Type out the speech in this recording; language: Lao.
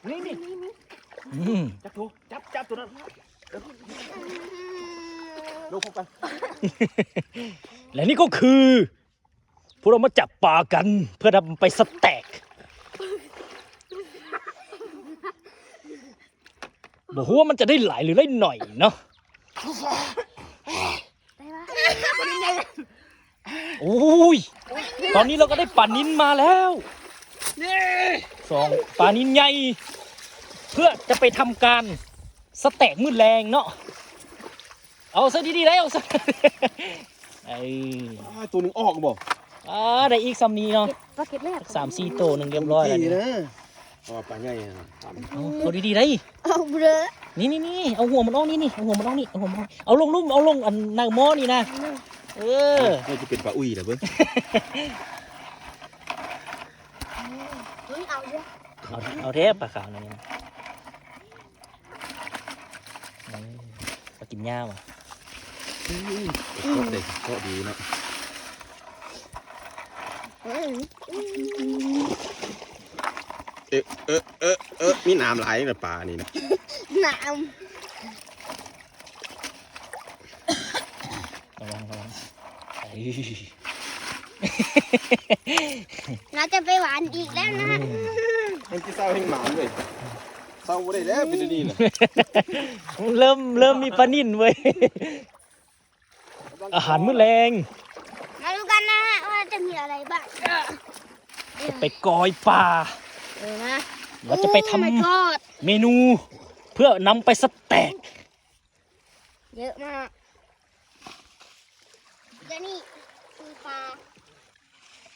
ນີ້ ນີ້ ນີ້ ນີ້ ອືມ ຈັບໂຕ ຈັບ ຈັບໂຕນັ້ນ ລົງພ້ອມກັນ ແລະນີ້ກໍຄື ພວກເຮົາມາຈັບປາກັນເພື່ອນຳໄປສະແຕັກ ບໍ່ຮູ້ວ່າມັນຈະໄດ້ຫຼາຍຫຼືໄດ້ໜ້ອຍເນາະ. ໂອ້ຍ ຕອນນີ້ເຮົາກໍໄດ້ປານິນມາແລ້ວ ສອງ ປານິນໃຫຍ່ ເພື່ອຈະໄປທຳການສະແຕັກມື້ແລງເນາະ. ເອົາຊະດີໆໄດ໋ ເອົາຊະ ເອີ ອ້າ ໂຕໜຶ່ງອອກບໍ່? ອ່າ ໄດ້ອີກຊ່ຳນີ້ເນາະ ເກັບ ປາເກັບແລ້ວ ສາມສີ່ໂຕໜຶ່ງຮຽບຮ້ອຍແລ້ວນີ້ ເພາະວ່າປາໃຫຍ່ ເອົາ ເອົາດີໆໄດ໋ ເອົາເບາະ ນີ້ໆໆ ເອົາຫົວມັນອອກນີ້ໆ ເອົາຫົວມັນອອກນີ້ ເອົາຫົວມັນອອກ ເອົາລົງລຸ່ມ ເອົາລົງອັນໃນໝໍ້ນີ້ນະ ເອີ ເອີ ມັນຊິເປັນປາອຸ້ຍລະເບິ່ງ ເອົາ ເອົາແທ້ປາຂາວນີ້. ເອີ ປາກິນຫຍ້າຫວາ ເກາະເດ້ ເກາະດີເນາະ ເອີ ເອີ ເອີ ເອີ ມີໜາມຫຼາຍນະປານີ້ນະ ໜາມ ລະວັງ ລະວັງ ເອີ ໜ້າຈະໄປຫວານອີກແລ້ວນະ ແຮ່ງຊິເຊົາແຮ່ງໝານເວີຍ ເຊົາບໍ່ໄດ້ແລ້ວເປັນແນວນີ້ນະ ເລີ່ມ ເລີ່ມມີປານິນເວີຍ ອາຫານມື້ແລງ ມາດູກັນນະຮະວ່າຈະມີອະໄລບ້າງ ຈະໄປກ້ອຍປາ ເອີ ມາ ລະຈະໄປທຳ ໂອ້ ມາຍກອດ ເມນູເພື່ອນຳໄປສະແຕັກ ເຍອະມາກ ແລະນີ້ຄືປາ